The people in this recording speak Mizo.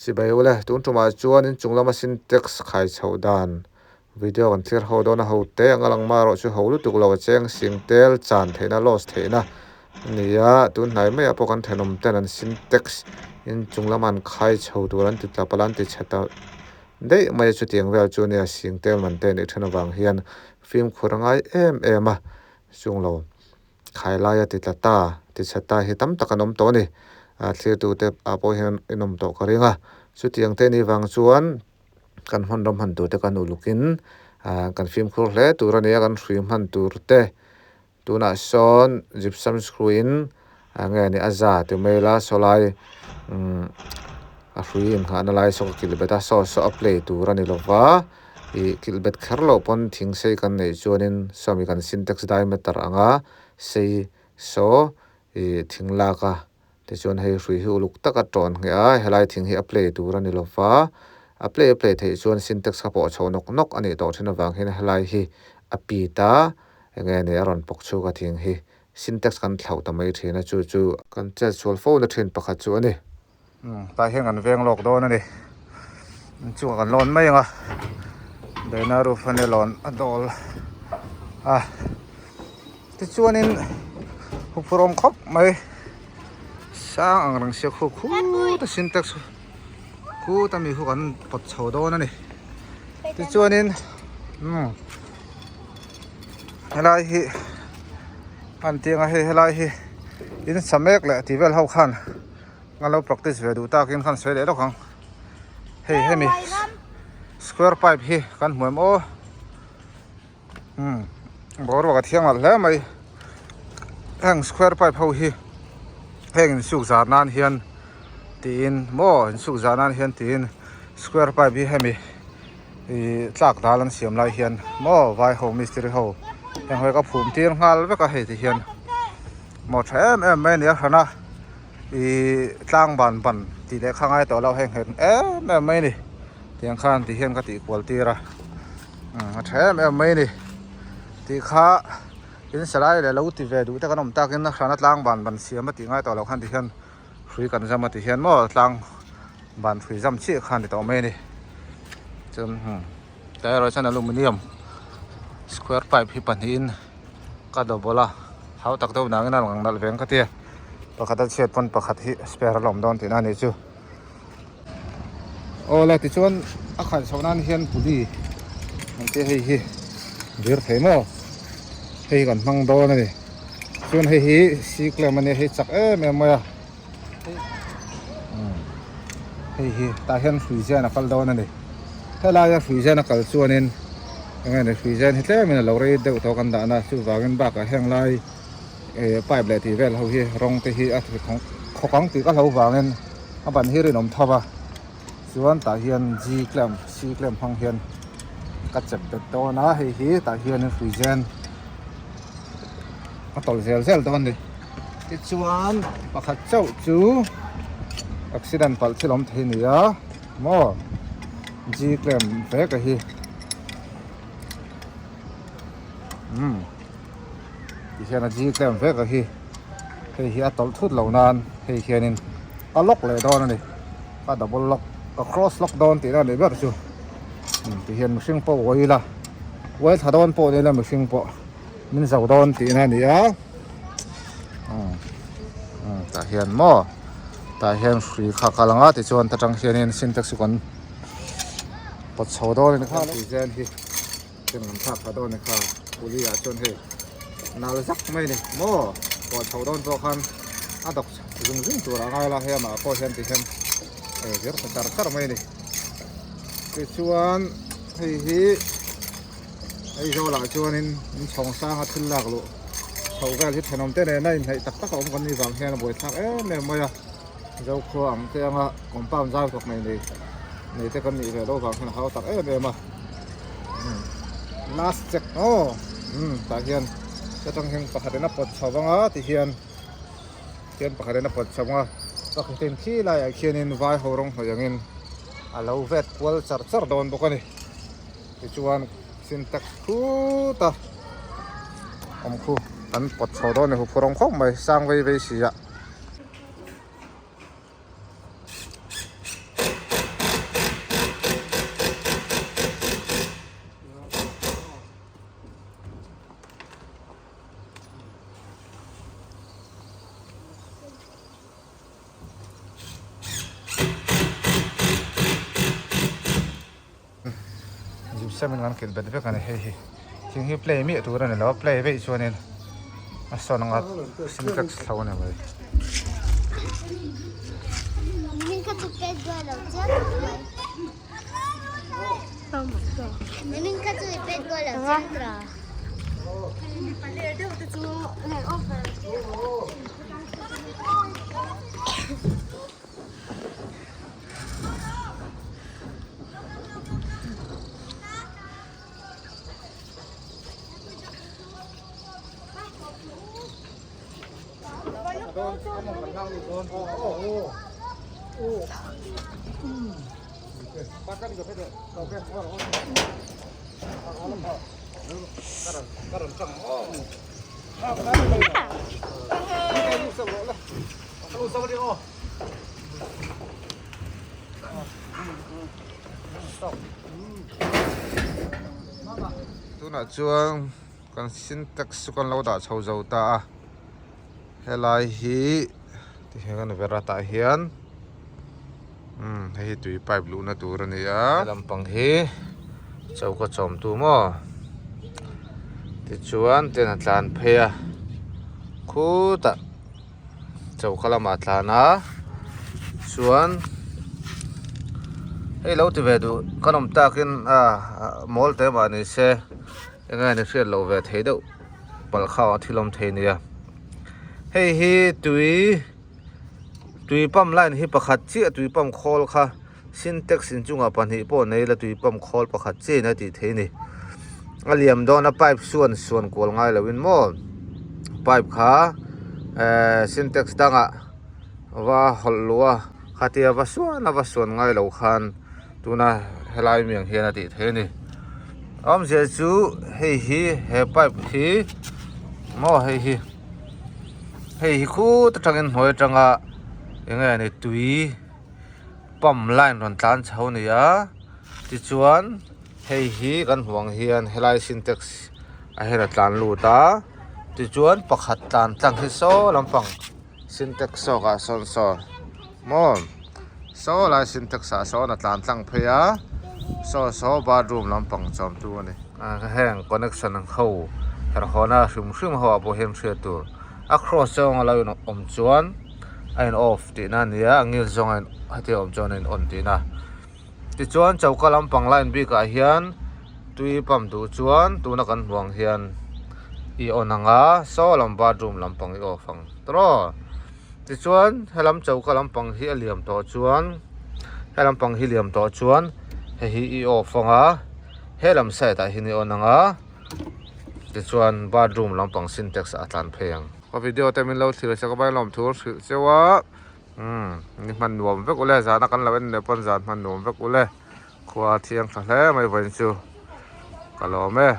Chibai ule, tun tumah chuan inchung lama sintex khai chhoh dan video kan thlir ho dawn a, ho te anga lang marawh chu ho lutuk lo a cheng sing tel chan theihna loss theihna a ni a, tun hnai maiah pawh kan thenawm ten an sintex inchung lama an khai chho tur an ti tla palh a an ti chhe ta daih mai a chutiang vel chu nia sing tel man te nih then avang hian fimkhur a ngai em em a chung lo. Khai laia ti tla ta, ti chhe ta hi tam tak an awm tawh a ni. A thlirtute ah pawh hian in awm tawh ka ring a. Chutiang te nih vang chuan kan hmanraw hman tur te kan ulukin kan fimkhur hle tur a ni a, kan hrui hman tur te tunah sawn gypsum screw in nge ni a za ti mai ila sawlai a hrui inghahna lai saw ka kilh bet a, saw saw a play tur a ni lova. Ih kilh bet kher loh pawn thing sei kan neih chuanin sawmi kan sintex diameter anga sei saw ih thing lak a tichuan hei hrui hi uluk taka tawn ngheh a helai thing hi a play tur a ni lova a play a play theih chuan sintex kha pawh chho nawk nawk a nih tawh thin avang hian helai hi a pit a enge ni a rawn pawk chhuak a thing hi sintex kan thlauh ta mai thin a chu chu kan chet sual fo na thin pakhat chu a ni. Tah hian kan veng lawk dawn a ni inchungah kan lawn mai ang a Dyna roof a nia lawn a dawl a tichuanin huphurh awm khawp mai sang ang reng sia khu khut a sintex khut a mi khu kan pawt chho dawn a ni tichuanin umm helai hi an tih ang a hei helai hi in sa mek leh tih vel ho khan. Kan lo practice ve duh takin khan sawi leh lawk ang hei hemi square pipe hi kan hmu em aw umm boruak a thiang alh hle mai heng square pipe ho hi heng insuk zar nan hian tiin maw insuk zar nan hian tiin square pipe hi hemi ih tlak dal an siam lai hian maw vai ho mistiri ho heng ho hi ka phum tir nghal vek a hei ti hian maw tha em em mai a ni a hran a. Ihh tlang ban ban tih leh kha ngai tawh loh hei nghet em em mai a ni tiang khan ti hian ka tih kual tir a a tha em em mai a ni tih kha in salai leh lo ti ve duh te kan awm takin a hrana tlang ban ban siam a tih ngai tawh loh khan ti hian hrui kan zam a ti hian maw tlang ban hrui zam chiah khan ti tawh mai a ni chuan tlai erawh chuan aluminium square pipe hi pahnihin. Ka double a hau tak deuh nangin a lang nalh ve ang ka ti a pakhat a chhiat pawn pakhat hi spare a la awm dawn tihna a nih chu awle tichuan a khalh chhoh nan hian puli ang te hei hi vir thei maw hei kan hmang dawn a ni chuan hei hi c clamp a nia hei chak em em mai a hei hi tah hian hrui zen a kal dawn a ni helaia hrui zen a kal chuanin eng nge ni hrui zen hi tlemin a lo rei deuh tawh kan dahna chuvangin bakah heng lai eh pipe leh tih vel ho hi rawng te hi a khawk ang tih ka hlo vangin a ban hi rinawm tho va chuan tah hian g clamp c clamp hmang hian ka chep bet dawn a hei hi tah hianin hrui zen a tawlh zel zel dawn a ni. Tichuan pakhat chauh chu accident palh thil awm thei a ni a maw G clamp vek a hi umm ti hian a G clamp vek a hi hei hi a tawlh thut loh nan hei hianin a lock leh dawn a ni a double lock a cross lock dawn tihna a nih ber chu ti hian mihring pawh uai ila uai thla dawn pawh ni ila mihring pawh. Min zo dawn tihna a ni a tah hian maw tah hian hrui kha kal ang a tichuan ta tang hianin sintex chu kan pawt chho dawn a ni kha tui zen hi chen kan thlak thla dawn a ni kha puli ah chuan hei nal zak mai a ni maw pawt chho dawn pawh khan a dawk zung zung tur a ngai la hei amah pawh hian ti hian zir ta char char mai a ni tichuan hei hi. Aizawl ah chuanin in chhawng sanga thil lak luh chho vel hi thenawm te nena inhnaih tak tak a awm kan nih vang hian a buaithlak em em mai a Zokhua ang te anga compound zau tawk nei nei nei te kan nih ve loh vang hian a hau tak em em a last check aw umm tah hian atang hian pakhat in a pawt chho vang a ti hian hian pakhat in a pawt chho vang a pakhat in khi laiah khianin vai ho rawng hnawih angin a lo vet kual char char dawn bawk a ni. Tichuan syntax khut a awm khu kan pawt chho dawn a ni huphurh awm khawp mai sang vei vei si a. semin kan kilh bet vek a ni hei hi thing hi play miah tur a ni lo a play veih chuanin a sawn anga sintex hlo a ni mai. Tunah chuan kan sintex chu kan lo dah chho zo ta a helai hi tihian kan ver a tah hian umm hei hi tui pipe luhna tur a ni a he lampang hi choka chawm tu maw tichuan ten a tlan phei a khutah. Choka lamah a tlan a chuan hei lo ti ve duh kan awm takin a mawl te mah ni se eng nge ni hriat loh ve thei deuh palh kha a thil awm thei nia hei hi tui tui pump line hi pakhat chiah tui pump khawl kha sintex inchungah pahnih pawh nei la tui pump khawl pakhat chiah in a tih theih a ni a liam dawn a pipe suan suan kual ngai lo in maw pipe kha ehh sintex dangah va hawlh luh a khatia va suan a va suan ngai lo khan tuna helai mi ang hian a tih theih a ni awmzia chu hei hi he pipe hi maw hei hi hei hi khut atangin hnuai atanga eng nge ni tui. Pump line rawn tlan chho a ni a tichuan hei hi kan hmuh ang hian helai sintex a hian a tlan lut a tichuan pakhat tlan tlang hi saw lampang sintex zawk ah sawn saw maw saw lai sintex ah sawn a tlan tlang phei a saw saw bathroom lampang chawm tu a ni heng connection ang ho herhawna hrim hrim ho ah pawh hian hriat tur a cross zawng a lo in awm chuan. a in off tihna a ni a a ngil zawng a in hetiang awm chuan a in on tihna tichuan choka lampang line bikah hian tui pump duh chuan tuna kan hmuh ang hian i on ang a saw lam bathroom lampang i off ang tawh tichuan helam choka lampang hi a liam tawh chuan helam pang hi liam tawh chuan hei hi i off ang a helam side ah hian i on ang a tichuan bathroom lampang sintex ah a tlan phei ang. Ka video te min lo thlir sak a vai lawm thu hrilh cheu a umm ni hman nuam vek ule zana kan lo en leh pawn zan hman nuam vek ule khua a thiang tha hle mai vawiin chu ka lawm e.